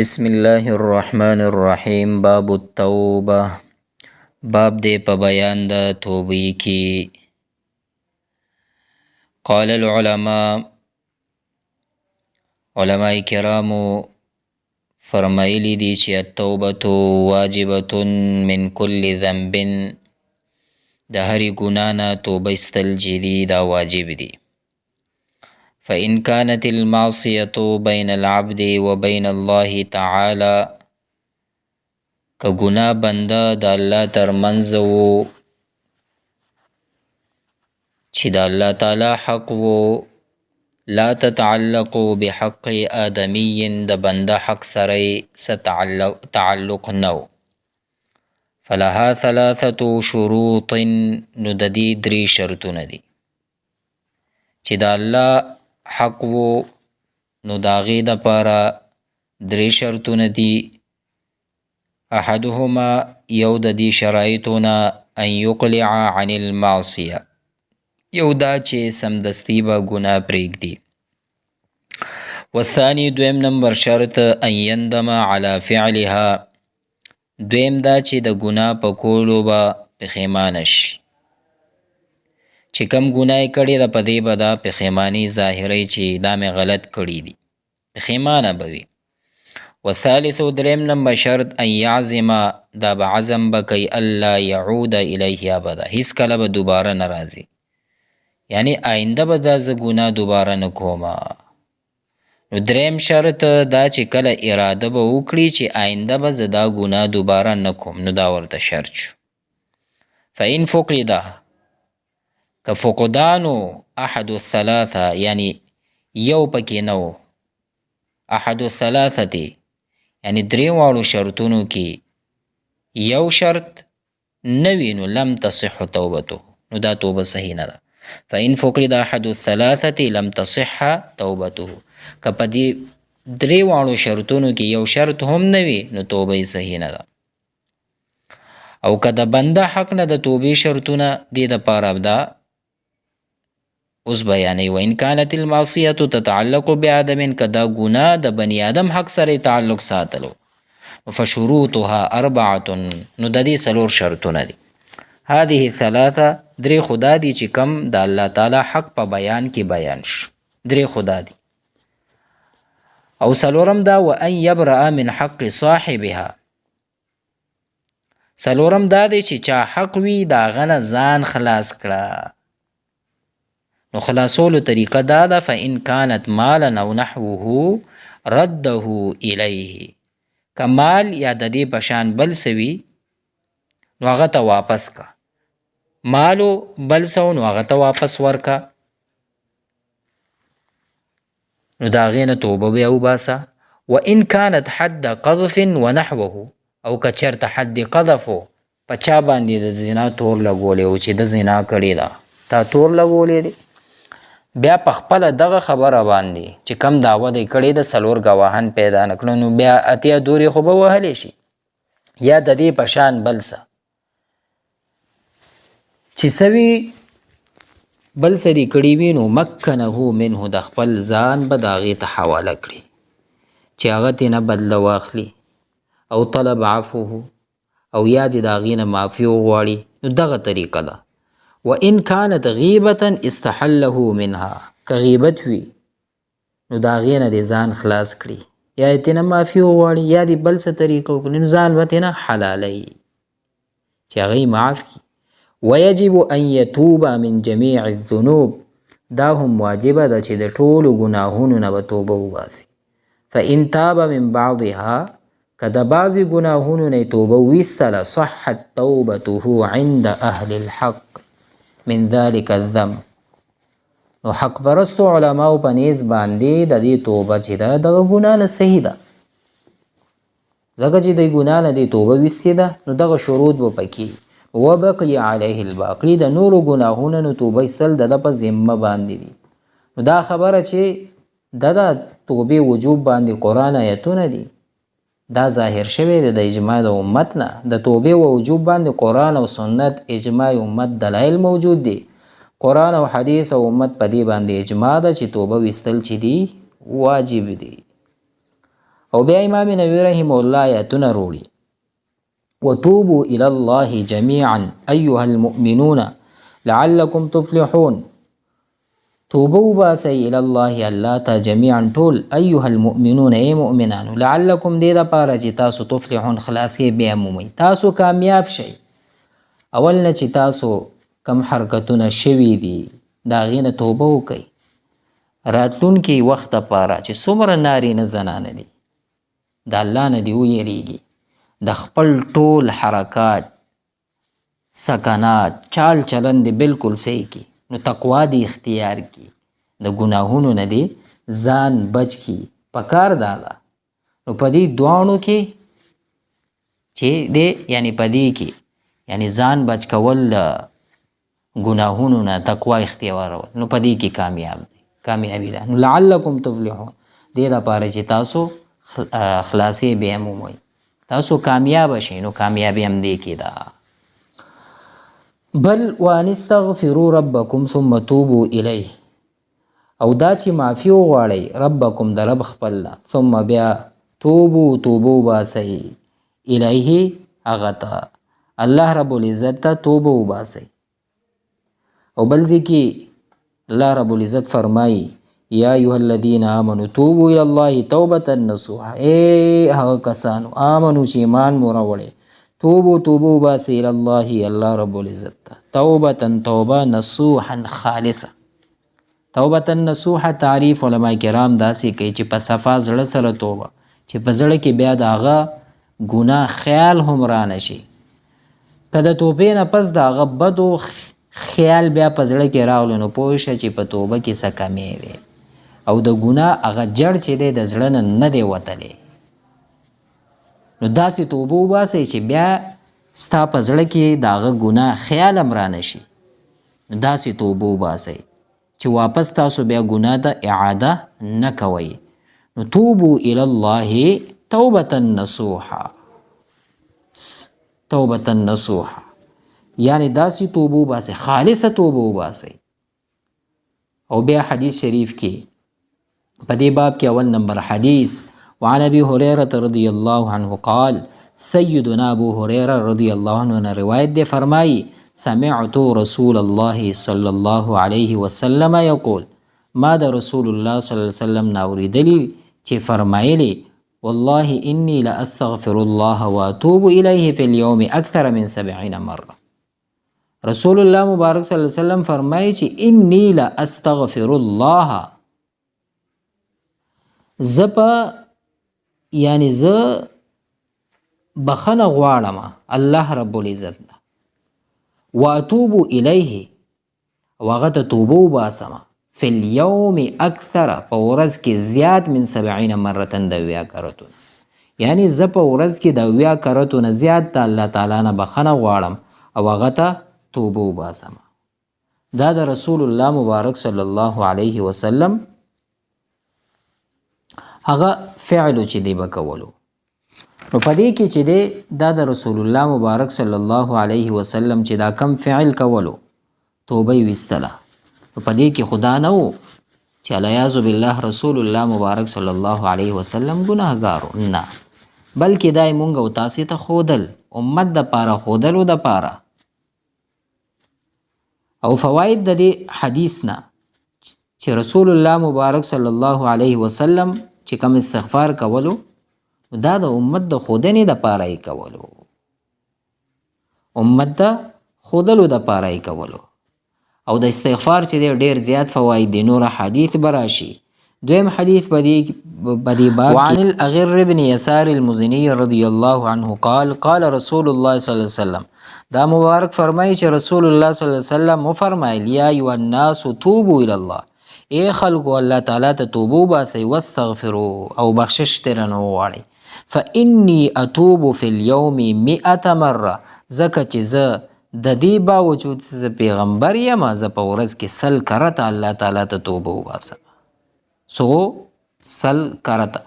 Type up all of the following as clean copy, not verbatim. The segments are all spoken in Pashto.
بسم الله الرحمن الرحیم. باب التوبه، باب دې په بیان د توبې کې. قال العلماء، علماء کرامو فرمایلی دي چې التوبه واجبة من كل ذنب، د هرې ګناه نه توبه ایستل چې دي دا واجب دي. فإن كانت المعصية بين العبد وبين الله تعالى، که ګناه بنده د الله تر منځ وو چې د الله تعالی حق وو، لا تتعلق بحق آدمي، د بنده حق سره څه تعلق نه وو، فلها ثلاثة شروط، نو د دې درې شرطونه دي. چې د الله حق وو نو د هغې دپاره درې شرطونه دي. احدهما، یو د دې شرایطو نه، ان یقلع عن المعصیه، یو دا چې سمدستي به ګناه پرېږدي. والثاني، دویم نمبر شرط، ان یندم علی فعلها، دویم دا چې د ګناه په کولو به پښیمانه شي، چې کم ګناه یې کړې ده په دې به دا پښیماني ظاهروي چې دا مې غلط کړي دي، پښیمانه به وي. والثالث، دریم نمبر شرط، ان یعزم، دا به عزم به کوي، الا یعود الیه ابدا، هیڅکله به دوباره نه راځي، یعنی آینده به دا زه ګناه دوباره نه کومه. نو دریم شرط دا چې کله اراده به وکړي چې آینده به زه دا ګناه دوباره نه کوم، نو دا ورته شرط شو. فإن فقد، که فقدانو احد الثلاثه، یعنی یو پکې نه و، احد الثلاثه یعنی درې واړو شرطونو کې یو شرط نه وي، نو لم تصح توبته، نو دا توبه صحیح نه ده. فإن فقد احد الثلاثه لم تصح توبته، که په دې درې واړو شرطونو کې یو شرط هم نه وي نو توبه یې صحیح نه ده. او که د بنده حق نه د توبې شرطونه دې دپاره دا اوس بیانوي. وإن كانت المعصية تتعلق بعدم، که دا ګناه د بني آدم حق سره تعلق ساتلو، فشروطها أربعة، نو د دې څلور شرطونه دي. هذه ثلاثه، درې خدا دي چې کم د الله تعالی حق په بیان کې بیان شو، درې خدا دي. او څلورم دا، وأن يبرأ من حق صاحبها، څلورم دا دی چې چا حق وي د هغه نه ځان خلاص کړه. نو خلاصولو طریقه دا ده، فإن كانت مالا او نحوه رده الیه، که مال یا د دې په شان بل څه وي نو هغه ته واپس که، مالو بل څه نو هغه ته واپس ورکه، نو د هغې نه توبه بیا وباسه. وإن كانت حد قذف ونحوه، او که چېرته حد قذف په چا باندې د زنا تور لګولی و چې د زنا کړې ده، تا تور لګولی دی، بیا په خپله دغه خبره باندې چې کم دعوه دی کړې ده څلور ګواهان پیدا نه کړو، نو بیا 80 دورې خو به وهلی شي، یا د دې په شان بل څه چې څه وي بل څه دې کړي وي، نو مکنه منه، د خپل ځان به د هغې ته حواله کړي چې هغه ترې نه بدله واخلي، او طلب عفوه، او یا دې د هغې نه معافي وغواړي، نو دغه طریقه ده. وإن كانت غیبة استحله منها، که غیبت وي نو د هغې نه دې ځان خلاص کړي، یا یې ترې نه معافي وغواړي، یا دې بل څه طریقه وکړي، نو ځان به ترې نه حلالوي چې هغه یې معاف کړي. ويجب أن يتوب من جميع الذنوب، دا هم واجبه ده چې د ټولو ګناهونو نه به توبه وباسي. فإن تاب من بعضها، که د بعضې ګناهونو نه یې توبه وویستله، صحت توبته عند أهل الحق من ذلك الذنب، نو حق پرستو علماو په نیز باندې د دې توبه چې ده دغه ګناه نه صحیح ده، ځکه چې د ګناه نه دې توبه ویستې ده، نو دغه شروط به پکې. وبقي علیه الباقي، د نورو ګناهونو نو توبه ایستل د ده په ذمه باندې دي. نو دا خبره چې د ده توبې وجوب باندې قرآن آیتونه دي، دا ظاهر شوی دی د اجماع د امت نه، د توبې و وجوب باندې قرآن او سنت اجماع امت دلایل موجود دي. قرآن او حدیث او امت په دې باندې اجماع ده چې توبه ویستل چې دي واجب دي. او بیا امام نووي رحمه الله آیاتونه وروړي، وتوبوا إلى الله جميعا أيها المؤمنون لعلكم تفلحون. توبه وباسئ إلى الله الله ته جميعا ټول، أيها المؤمنون ای مؤمنانو، لعلكم دې دپاره چې تاسو تفلحون خلاصې بیا مومئ، تاسو کامیاب شئ. اول نه چې تاسو کم حرکتونه شوي دي د هغې نه توبه وکئ، راتلونکي وخت دپاره چې څومره نارینه زنانه دي د الله نه دې ویریږي، د خپل ټول حرکات سکنات چال چلن دې بالکل صحیح کړي، نو تقوا دې اختیار کړي، د ګناهونو نه دې ځان بچ کړي، پکار دا ده. نو په دې دواړو کې چې دی یعنی په دې کې یعنی ځان بچ کول د ګناهونو نه تقوا اختیارول، نو په دې کې کامیاب دی، کامیابي ده. نو لعلکم تفلحون دې دپاره چې تاسو خلاصې بیا مومئ، تاسو کامیاب شئ، نو کامیابي هم دې کې ده. بل وان استغفروا ربکم ثم توبوا الیه، او دا چې معافي وغواړئ ربکم د رب خپل نه، ثم بیا توبو توبه وباسئ الیه هغه ته، الله رب العزت ته توبه وباسئ. او بل ځای کې الله رب العزت فرمایي یا ایها الذین آمنوا توبوا الی الله توبة نصوحا، ای هغه کسانو آمنو چې ایمان مو راوړی، توبو توبه وباسئ الی الله الله رب العزت ته توبة توبه نصوحا خالصه. توبة نصوحا تعریف علما کرام داسې کوي چې په صفا زړه سره توبه، چې په زړه کې بیا د هغه ګناه خیال هم رانه شي، که د توبې نه پس د هغه بدو خیال بیا په زړه کې راغلو نو پوه شه چې په توبه کې څه کمی دی، او د ګناه هغه جړ چې دی د زړه نه نه دی وتلی. نو داسې توبه وباسئ چې بیا ستا په زړه کې د هغه ګناه خیال هم رانه شي، نو داسې توبه وباسئ چې واپس تاسو بیا ګناه ته اعاده نه کوئ. نو توبو الی الله توبة نصوحا، توبة نصوحا یعنی داسې توبه وباسئ، خالصه توبه وباسئ. او بیا حدیث شریف کې په دې باب کې اول نمبر حدیث، وعن ابي هريره رضی الله عنه قال، سيدنا ابو هريره رضی الله عنه نه روایت دی، فرمایي سمعت رسول الله صلی الله علیه وسلم یقول، ما د رسول الله صلی الله علیه وسلم نه اورېدلي چې فرمایلی والله إني لأستغفر الله وأتوب إليه في اليوم أكثر من 70 مرة. رسول الله مبارک صلی الله علیه وسلم فرمایي چې إني لأستغفر الله، زه په یعنی زه بخښنه غواړم الله رب العزت نه، وأتوب إليه او هغه ته توبه وباسم، فی اليوم اکثر په ورځ کې زیات من 70 مرة د 70 کرتونه، یعنی زه په ورځ کې د 70 کرتونه زیات د الله تعالی نه بخښنه غواړم او هغه ته توبه وباسم. دا د رسول الله مبارک صلی الله علیه وسلم هغه فعل چې دی به کولو. نو په دې کې چې دی دا د رسول الله مبارک صلی الله علیه وسلم چې دا کم فعل کولو توبه یې ویستله، نو په دې کې خدا نه و چې علیاذ بالله رسول الله مبارک صلی الله علیه وسلم ګناهګارو، نه، بلکې دا یې مونږ او تاسې ته ښودل، امت دپاره ښودلو دپاره. او فواید د دې حدیث نه چې رسول الله مبارک صلی الله علیه وسلم چې کوم استغفار کولو دا د امت د ښودنې دپاره یې کولو، امت د ښودلو دپاره یې کولو. او د استغفار چې دی ډېر زیات فواید دي، نور حدیث به راشي. دویم حدیث په دې باب وعن الأغر بن يسار المزني رضي الله عنه قال قال رسول الله صلی الله علیه وسلم، دا مبارک فرمایي چې رسول الله صلی الله علیه وسلم وفرمایل یا ایها الناس توبوا الی الله، ای خلکو الله تعالی ته توبه وباسئ، واستغفروا او بخشش ترېنه وغواړئ، فإني أتوب في اليوم 100 مرة، ځکه چې زه د دې باوجود چې زه پیغمبر یم زه په ورځ کې 100 کرته الله تعالی ته توبه وباسم. څو؟ 100 کرته.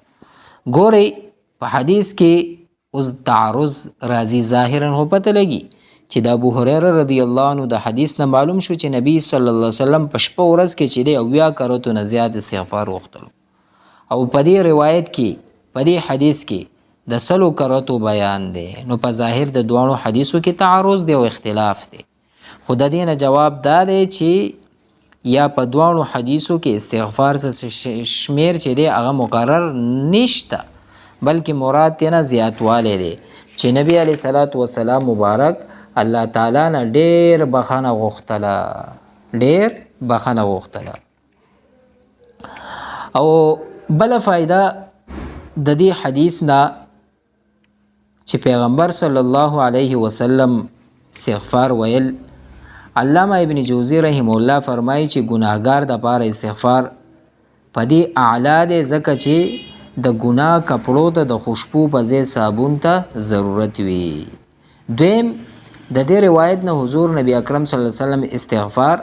ګورئ په حدیث کې اوس تعارض راځي، ظاهرا خو پته لګي چې د ابو هریره رضی الله عنه د حدیث نه معلوم شو چې نبی صلی الله علیه وسلم په شپه ورځ کې چې دی 70 کرتو نه زیات استغفار غوښتلو، او په دې روایت کې په دې حدیث کې د سلو کرتو بیان دی. نو په ظاهر د دواړو حدیثو کې تعارض دی او اختلاف دی. خو د دې نه جواب دا دی چې یا په دواړو حدیثو کې استغفار څه شمیر چې دی هغه مقرر نشته، بلکې مراد ترې نه زیاتوالی دی چې نبی علیه الصلاة والسلام مبارک الله تعالی نه ډېر بخښنه غوښتله، ډېر بخښنه غوښتله. او بله فایده د دې حدیث نه چې پیغمبر صلی الله علیه وسلم استغفار ویل، علامه ابن جوزی رحمه الله فرمایي چې ګناهګار د پاره استغفار په دې اعلی دی، ځکه چې د ګناه کپړو ته د خوشبو په ځای صابون ته ضرورت وي. دویم، د دې روایت نه حضور نبی اکرم صلی الله علیه وسلم استغفار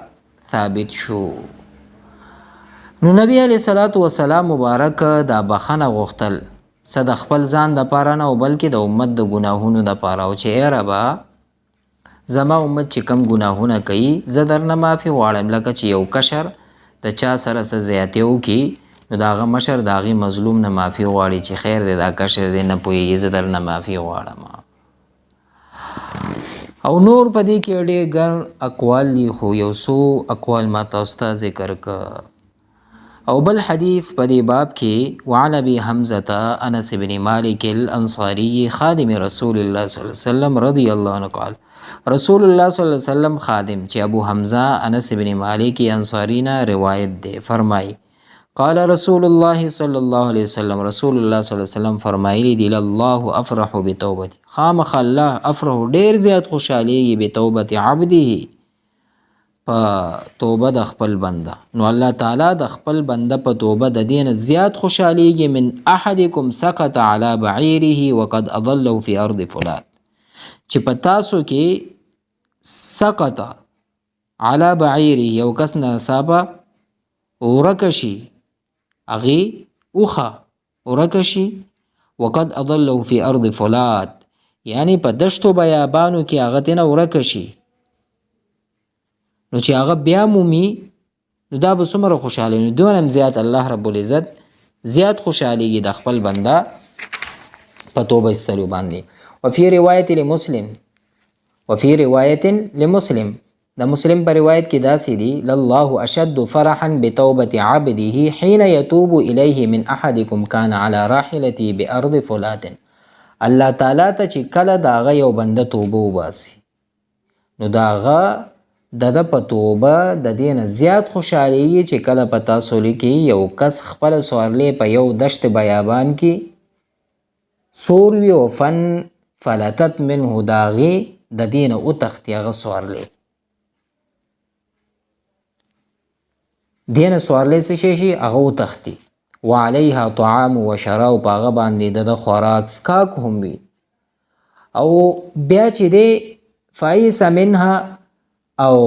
ثابت شو. نو نبی علیه الصلاة والسلام مبارک دا بخښنه غوښتل څه د خپل ځان دپاره نه و، بلکې د امت د ګناهونو دپاره و، چې ای ربه زما امت چې کم ګناهونه کوي زه درنه معافي غواړم. لکه چې یو کشر د چا سره څه زیاتی وکړي نو د هغه مشر د هغې مظلوم نه معافي غواړي چې خیر دی دا کشر دی نه پوهېږي، زه درنه معافي غواړم. او نور په دې کې ډېر ګڼ اقوال دي، خو یو څو اقوال ما تاسو ته ذکر کړه. او بل حدیث په دې باب کې، وعن ابي حمزة انس بن مالک الانصاري خادم رسول الله صلی الله علیه وسلم رضی الله عنه قال، رسول الله صلی الله علیه وسلم خادم چې ابو حمزه انس بن مالک انصاري نه روایت دی، فرمایي قال رسول الله صلی الله علیه وسلم، رسول الله صلی الله علیه وسلم فرمایلی دی، الله افرح بتوبتي، خامخا الله افرح ډېر زیات خوشحالېږي بتوبة عبده، په توبه د خپل بنده. نو الله تعالی د خپل بنده په توبه د دې نه زیات خوشحالېږي من احدکم سقط علی بعیره وقد اضله فی ارض فلات، چې په تاسو کې سقط علی بعیره یو کس ناڅاپه ورکه شي، هغې اوښه ورکه شي، وقد اضله فی ارض فلات، یعنی په دشتو بیابانو کې هغه ترېنه ورکه شي، نو چې هغه بیا مومي نو دا به څومره خوشحاله وي. نو دونه هم زیات الله رب العزت زیات خوشحالېږي د خپل بنده په توبه ایستلو باندې. وفي روایت لمسلم، وفي روایت لمسلم، د مسلم په روایت کې داسې دي، لله اشد فرحا بتوبة عبده حين يتوب إليه من أحدكم كان على راحلته بأرض فلات. الله تعالی ته چې کله د هغه یو بنده توبه وباسي نو د هغه د ده په توبه د دې نه زیات خوشحالېږي چې کله په تاسو کې یو کس خپله سوارلۍ په یو دشت بیابان کې سور وي او فن فلتت منه، د هغې د دې نه وتښتي هغه سوارلۍ، دې نه سوارلۍ څه شی شي هغه وتښتي، وعلیها طعام و شراب، په هغه باندې د ده خوراک څښاک هم وي، او بیا چې دی فایس منها، او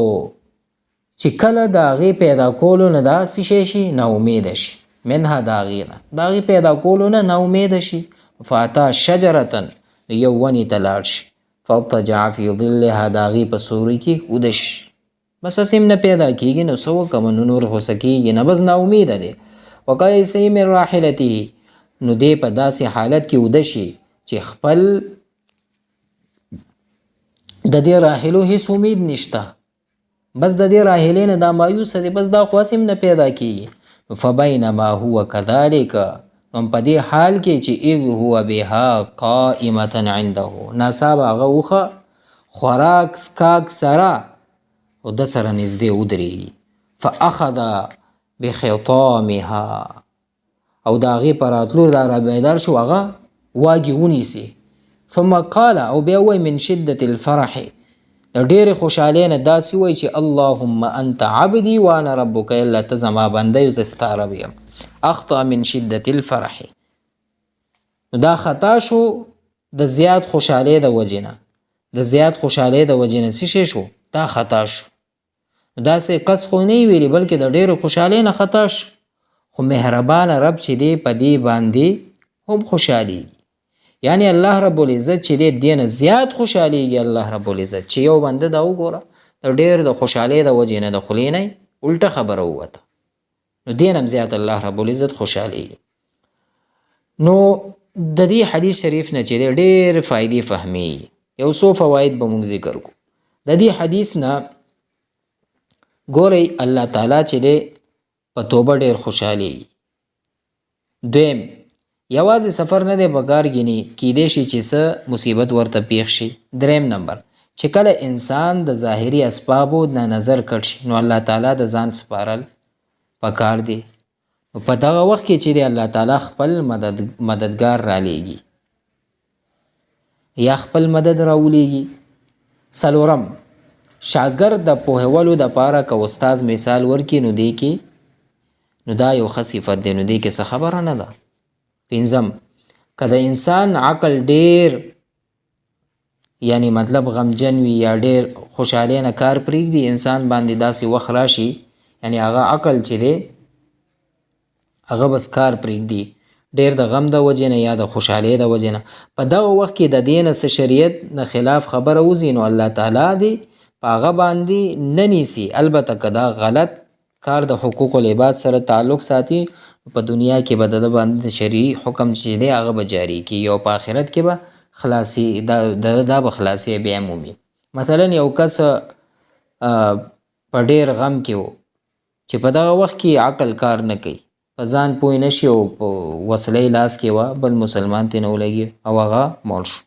چې کله د هغې پیدا کولو نه دا څه شی شي ناامیده شي، منها د هغې نه د هغې پیدا کولو نه ناامیده شي، فاتا شجرة یو ونې ته لاړ شي، فاضطجع فی ظلها، د هغې په سیوري کې ویده شي، بس هسې هم نه پیدا کېږي نو څه وکړم نو نور خو څه کېږي نه، بس ناامیده دی. وقیس من راحلته، نو دی په داسې حالت کې ویده شي چې خپل د دې راحلو هیڅ امید نشته، بس د دې راحلې نه دا مایوسه دی، بس دا خو هسې هم نه پیدا کېږي. فبینما هو کذلک، هم په دې حال کې چې اذ هو بها قائمة عنده، ناڅاپه هغه اوښه خوراک څښاک سره او ده سره نږدې ودرېږي، فاخذ بخطامها، او د هغې په راتلو دا رابیدار شو هغه واګې ونیسي، ثم قال، او بیا وایي من شدة الفرح، د ډېرې خوشحالۍ نه داسې وایي چې اللهم انت عبدي وانا ربک، الله ته زما بنده یې زه ستا رب یم. اخطأ من شدة الفرح، نو دا خطا شو د زیات خوشحالۍ د وجې نه، د زیات خوشحالۍ د وجې نه څه شی شو، دا خطا شو. داسې کس خو نه ویلي بلکې د ډېرې خوشحالۍ نه خطا شو، خو مهربانه رب چې دی په دې باندې هم خوشحالېږي، یعنی الله رب العزت چې دی دې نه زیات خوشحالېږي. الله رب العزت چې یو بنده دا وګوره د ډېر د خوشحالۍ د وجې نه د خولې نه الټه خبره ووته، نو دې نه هم زیات الله رب العزت خوشحالېږي. نو د دې حدیث شریف نه چې ډېر فایدې فهمي، یو څو فواید به موږ ذکر کو د دې حدیث نه. ګورئ، الله تعالی چې دی په توبه ډېر خوشحالېږي. دویم، یوازې سفر نه دی پکار، ګینې کیدای شي چې څه مصیبت ورته پیښ شي. دریم نمبر، چې کله انسان د ظاهري اسبابو نه نظر کټ شي، نو الله تعالی د ځان سپارل پکار دی. نو په دغه وخت کې چې دی الله تعالی خپل مددګار رالیږي یا خپل مدد راولیږي. څلورم، شاګرد د پوهولو دپاره که استاد مثال ورکړي، نو دې کې نو دا یو ښه صفت دی، نو دې کې څه خبره نه ده. پنځم، که د انسان عقل ډیر یعنی مطلب غمجن وي یا ډیر خوشحالۍ نه کار پرېږدي، انسان باندې داسې وخت راشي، یعنی هغه عقل چې دی هغه بس کار پرېږدي ډیر د غم د وجې نه یا د خوشحالۍ د وجې نه، په دغه وخت کې د دې نه څه شریعت نه خلاف خبره وځي، نو الله تعالی دې په هغه باندې نه نیسي. البته که دا غلط کار د حقوق العباد سره تعلق ساتي، په دنیا کې به د ده باندې د شرعي حکم چې دی هغه به جاري کېږي او په آخرت کې به خلاصي دا به خلاصي بیا مومي. مثلا یو کس په ډیر غم کې و چې په دغه وخت کې عقل کار نه کوي، په ځان پوه نه شي او په وسله یې لاس کې وه، بل مسلمان ترې نه ولګي او هغه مړ شو،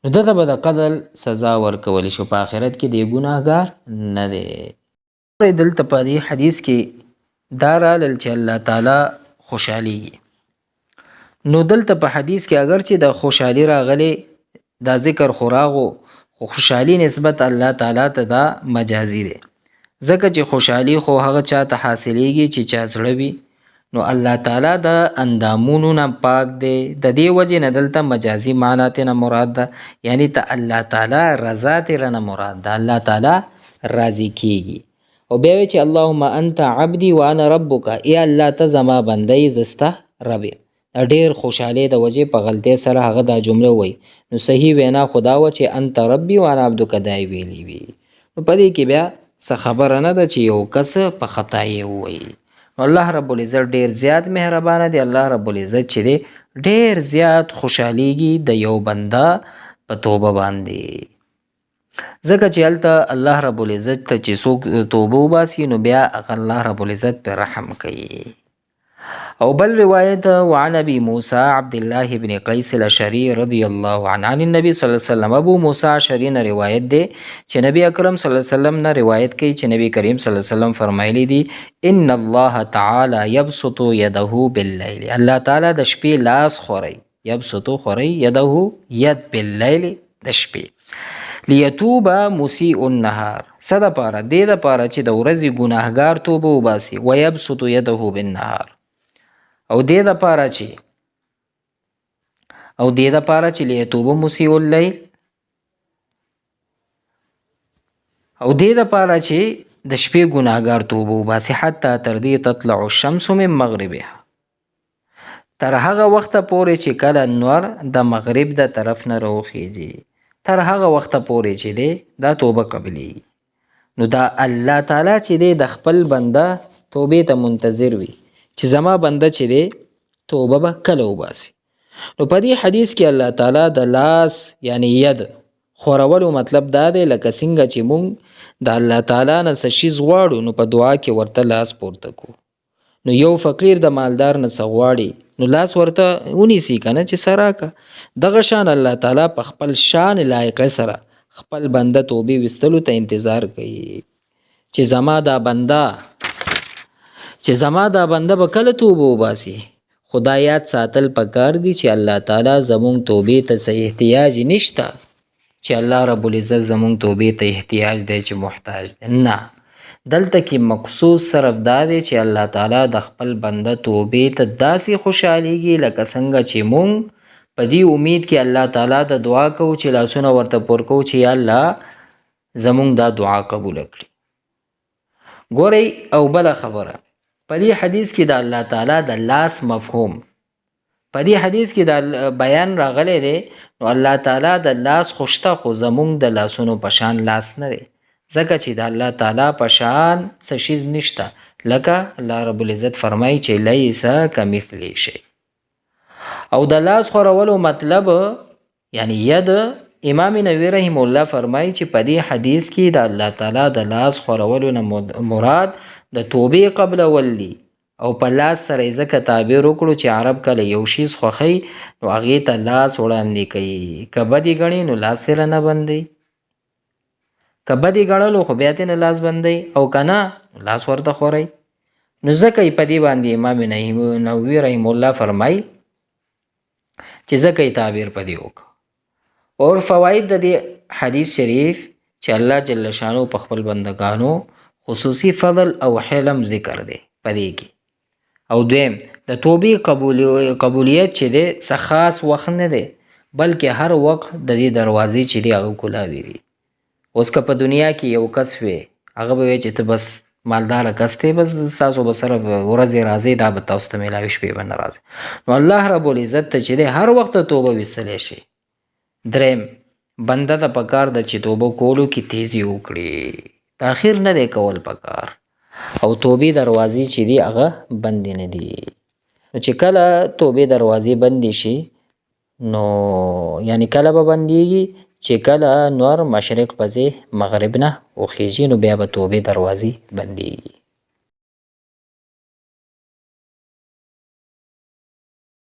نو ده ته به د قتل سزا ورکول شي، په آخرت کې دی ګناهګار نه دی. دلته په دې حدیث کې دا رالل چې الله تعالی خوشحالېږي. نو دلته په حدیث کې اگر چې د خوشحالي راغلی دا ذکر خو راغو، خو خوشحالي نسبت الله تعالی ته دا مجازي دی، ځکه چې خوشحالي خو هغه چا ته حاصلېږي چې چا زړه وي، نو الله تعالی د اندامونو نه پاک دی. د دې وجې نه دلته مجازي معنا ترې نه مراد ده، یعنی ته الله تعالی رضا ترې نه مراد ده، الله تعالی راضي کیږي. او بیا وایي چې اللهم انت عبدي وانا ربک، ای الله ته زما بنده یې، زه ستا رب یم. دا ډېر خوشحالۍ د وجې په غلطۍ سره هغه دا جمله وایي، نو صحیح وینا خو دا وه چې انت ربي وانا عبدک، دا یې ویلي وي. نو په دې کې بیا څه خبره نه ده چې یو کس په خطا یې ووایي. الله رب العزت ډېر زیات مهربانه دی. الله رب العزت چې دی ډېر زیات خوشحالېږي د یو بنده په توبه باندې، ځکه چې هلته الله رب العزت ته چې څوک توبه وباسي نو بیا هغه الله رب العزت پرې رحم کوي. او بل روایت، وعن ابي موسى عبد الله بن قيس الاشعري رضي الله عنه عن النبي صلى الله عليه وسلم، ابو موسی اشعري نه روایت دی چې نبی اکرم صلی الله علیه وسلم نه روایت کوي چې نبی کریم صلی الله علیه وسلم فرمایلی دي ان الله تعالی يبسط يده بالليل، الله تعالی د شپې لاس خوري، يبسط خوري، يده ید، بالليل د شپې، لیتوب مسیء النهار، څه دپاره؟ دې دپاره چې د ورځې ګناهګار توبه وباسي، ویبسط یده بالنهار، او دې دپاره چې او دې دپاره چې لیتوب مسیء اللیل، او دې دپاره چې د شپې ګناهګار توبه وباسي، حتی تر دې تطلع الشمس من مغربها، تر هغه وخته پورې چې کله نور د مغرب د طرف نه راوخیږي، تر هغه وخته پورې چې دی دا توبه قبلیږي. نو دا الله تعالی چې دی د خپل بنده توبې ته منتظر وي چې زما بنده چې دی توبه به کله وباسي. نو په دې حدیث کې الله تعالی د لاس یعنی ید خورولو مطلب دا دی لکه څنګه چې مونږ د الله تعالی نه څه شیز غواړو نو په دعا کې ورته لاس پورته کو. نو یو فقیر د مالدار نه څه غواړي نو لاس ورته ونیسي که نه چې څه راکړه. دغه شان الله تعالی په خپل شان لایقه سره خپل بنده توبې ویستلو ته انتظار کوي چې زما دا بنده به کله توبه وباسي. خو دا یاد ساتل پکار دي چې الله تعالی زمونږ توبې ته څه احتیاج نشته، چې الله رب العزت زمونږ توبې ته احتیاج دی چې محتاج دی، نه. دلته کې مقصود صرف دا دی چې الله تعالی د خپل بنده توبې ته داسې خوشحالیږي لکه څنګه چې مونږ په دې امید کې الله تعالی د دعا کوو چې لاسونه ورته پور کوو چې یا الله زمونږ دا دعا قبوله کړي. ګورئ، او بله خبره، په دې حدیث کې د الله تعالی د لاس مفهوم په دې حدیث کې د بیان راغلی دی. نو الله تعالی د لاس خو شته، خو زمونږ د لاسونو په شان لاس نه دی، ځکه چې د الله تعالی په شان څه شیز نشته، لکه الله رب العزت فرمایي چې لیس کمثله شی. او د لاس خورولو مطلب یعنی ید، امام نووي رحم الله فرمایي چې په دې حدیث کې د الله تعالی د لاس خورولو نه مراد د توبې قبلول دي، او په لاس سره یې ځکه تعبیر وکړو چې عرب کله یو شیز خوښوي نو هغې ته لاس وړاندې کوي، که بدې ګڼي نو لاس ترې نه بندوي، که بدې ګڼلو خو بیا ترې نه لاس بندوي، او که نه لاس ورته خوروي. نو ځکه یې په دې باندې امام نووي رحم الله فرمایي چې ځکه یې تعبیر په دې وکړ. اور فواید د دې حدیث شریف چې الله جل شانو په خپل بندگانو خصوصي فضل او حلم ذکر دی په دې کې. او دویم د توبې قبولیت چې دی څه خاص وخت نه دی، بلکې هر وخت د دې دروازې چې دی هغه کولاوي دي. اوس که په دنیا کې یو کس وي، هغه به وایي چې ته بس مالداره کس دی، بس ستاسو به سره ورځې راځي، دا به تاسو ته میلاوي، شپې به نه راځي. نو الله رب العزت ته چې دی هر وخت توبه ویستلی شي. دریم، بنده ته پکار ده چې توبه کولو کې تیزي وکړي، تاخیر نه دی کول پکار، او توبې دروازې چې دي هغه بندې نه دي. نو چې کله توبې دروازې بندې شي، نو یعنی کله به بندیږي؟ چې کله نور مشرق پسې مغرب نه وخیژي، نو بیا به توبې دروازې بندیږي.